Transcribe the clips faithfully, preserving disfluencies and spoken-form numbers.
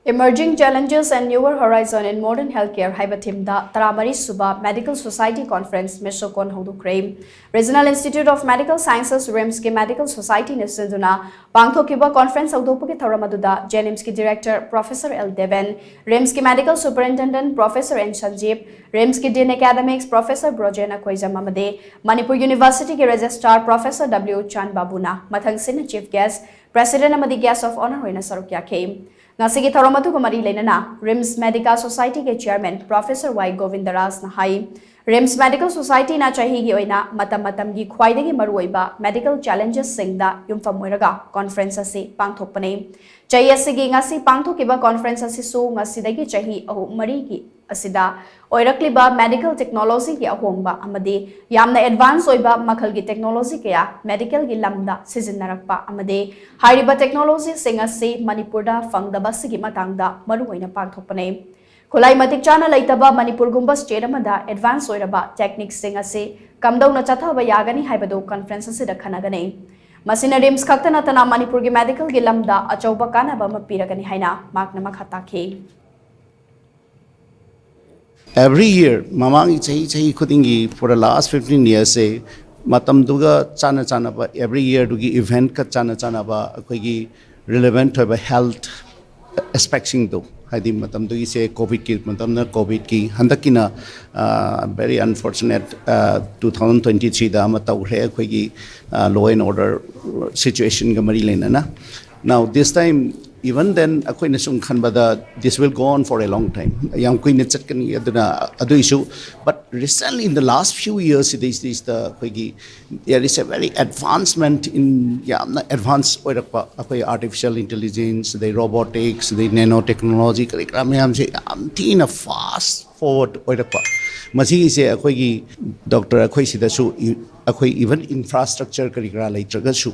Emerging Challenges and Newer Horizon in Modern Healthcare ꯍꯥꯏꯕ ꯊꯤꯝꯗ ꯇꯔꯥꯃꯔꯤ ꯁꯨꯕ Medical Society Conference ꯃꯦꯁꯣꯀꯣꯟ ꯍꯧꯗꯣꯛꯈ꯭ꯔꯦ꯫ Regional Institute of Medical Sciences, ꯔꯤꯝꯁꯀꯤ Medical Societyꯅ ꯁꯤꯟꯗꯨꯅ ꯄꯥꯡꯊꯣꯛꯈꯤꯕ conference ꯍꯧꯗꯣꯛꯄꯒꯤ ꯊꯧꯔꯝ ꯑꯗꯨꯗ JNIMSꯀꯤ Director Professor L Deven, ꯔꯤꯝꯁꯀꯤ Medical Superintendent Professor N Sanjeev, ꯔꯤꯝꯁꯀꯤ Dean Academics Professor Brojen ꯑꯩꯈꯣꯏꯖꯝ ꯑꯃꯗꯤ Manipur Universityꯒꯤ Registrar Professor W ꯆꯥꯟꯕꯥꯕꯨꯅ ꯃꯊꯪꯁꯤꯠꯅ Chief Guest, President ꯑꯃꯗꯤ Guest of Honour ꯑꯣꯏꯅ ꯁꯔꯨꯛ ꯌꯥꯈꯤ꯫ ꯉꯁꯤꯒꯤ ꯊꯧꯔꯝ ꯑꯗꯨꯒ ꯃꯔꯤ ꯂꯩꯅꯅ RIMS Medica Societyꯒꯤ Chairman Professor Y ꯒꯣꯕꯤꯟꯗꯔꯥꯖꯅ ꯍꯥꯏ, ꯔꯤꯝꯁ Medical Societyꯅ ꯆꯍꯤꯒꯤ ꯑꯣꯏꯅ ꯃꯇꯝ ꯃꯇꯝꯒꯤ ꯈ꯭ꯋꯥꯏꯗꯒꯤ ꯃꯔꯨꯑꯣꯏꯕ medical challengesꯁꯤꯡꯗ ꯌꯨꯝꯐꯝ ꯑꯣꯏꯔꯒ conference ꯑꯁꯤ ꯄꯥꯡꯊꯣꯛꯄꯅꯤ꯫ ꯆꯍꯤ ꯑꯁꯤꯒꯤ ꯉꯁꯤ ꯄꯥꯡꯊꯣꯛꯈꯤꯕ conference ꯑꯁꯤꯁꯨ ꯉꯁꯤꯗꯒꯤ ꯆꯍꯤ ꯑꯍꯨꯝ ꯃꯔꯤꯒꯤ ꯑꯁꯤꯗ ꯑꯣꯏꯔꯛꯂꯤꯕ medical technologyꯒꯤ ꯑꯍꯣꯡꯕ ꯑꯃꯗꯤ ꯌꯥꯝꯅ advance ꯑꯣꯏꯕ ꯃꯈꯜꯒꯤ technology ꯀꯌꯥ medicalꯒꯤ ꯂꯝꯗ ꯁꯤꯖꯤꯟꯅꯔꯛꯄ ꯑꯃꯗꯤ ꯍꯥꯏꯔꯤꯕ technologyꯁꯤꯡ ꯑꯁꯤ ꯃꯅꯤꯄꯨꯔꯗ ꯐꯪꯗꯕꯁꯤꯒꯤ ꯃꯇꯥꯡꯗ ꯃꯔꯨꯑꯣꯏꯅ ꯄꯥꯡꯊꯣꯛꯄꯅꯤ꯫ ꯈꯨꯠꯂꯥꯏ ꯃꯇꯤꯛ ꯆꯥꯅ ꯂꯩꯇꯕ ꯃꯅꯤꯄꯨꯔꯒꯨꯝꯕ state ꯑꯃꯗ advance ꯑꯣꯏꯔꯕ techniqueꯁꯤꯡ ꯑꯁꯤ ꯀꯝꯗꯧꯅ ꯆꯠꯊꯕ ꯌꯥꯒꯅꯤ ꯍꯥꯏꯕꯗꯨ conference ꯑꯁꯤꯗ ꯈꯟꯅꯒꯅꯤ꯫ ꯃꯁꯤꯅ ꯔꯤꯝꯁ ꯈꯛꯇ ꯅꯠꯇꯅ ꯃꯅꯤꯄꯨꯔꯒꯤ medicalꯒꯤ ꯂꯝꯗ ꯑꯆꯧꯕ ꯀꯥꯟꯅꯕ ꯑꯃ ꯄꯤꯔꯒꯅꯤ ꯍꯥꯏꯅ ꯃꯍꯥꯛꯅ ꯃꯈꯥ ꯇꯥꯈꯤ꯫ Every year, ꯃꯃꯥꯡꯒꯤ ꯆꯍꯤ ꯆꯍꯤ ꯈꯨꯗꯤꯡꯒꯤ for the last fifteen yearsꯁꯦ ꯃꯇꯝꯗꯨꯒ ꯆꯥꯟꯅ ꯆꯥꯟꯅꯕ, every yearꯗꯨꯒꯤ eventꯀ ꯆꯥꯟꯅ ꯆꯥꯟꯅꯕ ꯑꯩꯈꯣꯏꯒꯤ relevant ꯑꯣꯏꯕ health aspectꯁꯤꯡꯗꯣ, ꯍꯥꯏꯗꯤ ꯃꯇꯝꯗꯨꯒꯤꯁꯦ COVIDꯀꯤ ꯃꯇꯝꯅ COVIDꯀꯤ, ꯍꯟꯗꯛꯀꯤꯅ very unfortunate two thousand twenty threeꯗ ꯑꯃ ꯇꯧꯈ꯭ꯔꯦ ꯑꯩꯈꯣꯏꯒꯤ law and order situationꯒ ꯃꯔꯤ ꯂꯩꯅꯅ꯫ Now this time, even then, ꯑꯩꯈꯣꯏꯅ ꯁꯨꯝ ꯈꯟꯕꯗ this will go on for a long time, ꯌꯥꯝ ꯀꯨꯏꯅ ꯆꯠꯀꯅꯤ꯫ ꯑꯗꯨꯅ ꯑꯗꯨꯏꯁꯨ, but recently in the last few years ꯁꯤꯗꯩꯁꯤꯗꯩꯁꯤꯗ ꯑꯩꯈꯣꯏꯒꯤ there is a very advancement in, ꯌꯥꯝꯅ advance ꯑꯣꯏꯔꯛꯄ ꯑꯩꯈꯣꯏ artificial intelligence, ꯑꯗꯩ robotics, ꯑꯗꯩ nanotechnology, ꯀꯔꯤ ꯀꯔꯥ ꯃꯌꯥꯝꯁꯦ ꯌꯥꯝ ꯊꯤꯅ fast forward ꯑꯣꯏꯔꯛꯄ꯫ ꯃꯁꯤꯒꯤꯁꯦ ꯑꯩꯈꯣꯏꯒꯤ doctor ꯑꯩꯈꯣꯏ ꯁꯤꯗꯁꯨ ꯑꯩꯈꯣꯏ even infrastructure ꯀꯔꯤ ꯀꯔꯥ ꯂꯩꯇ꯭ꯔꯒꯁꯨ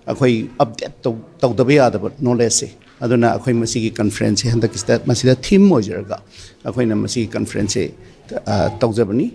ꯑꯩꯈꯣꯏ update ꯇꯧꯗꯕ ꯌꯥꯗꯕ knowledgeꯁꯦ꯫ ꯑꯗꯨꯅ ꯑꯩꯈꯣꯏ ꯃꯁꯤꯒꯤ conferenceꯁꯦ ꯍꯟꯗꯛꯀꯤꯁꯤꯗ ꯃꯁꯤꯗ theme ꯑꯣꯏꯖꯔꯒ ꯑꯩꯈꯣꯏꯅ ꯃꯁꯤꯒꯤ conferenceꯁꯦ ꯇꯧꯖꯕꯅꯤ꯫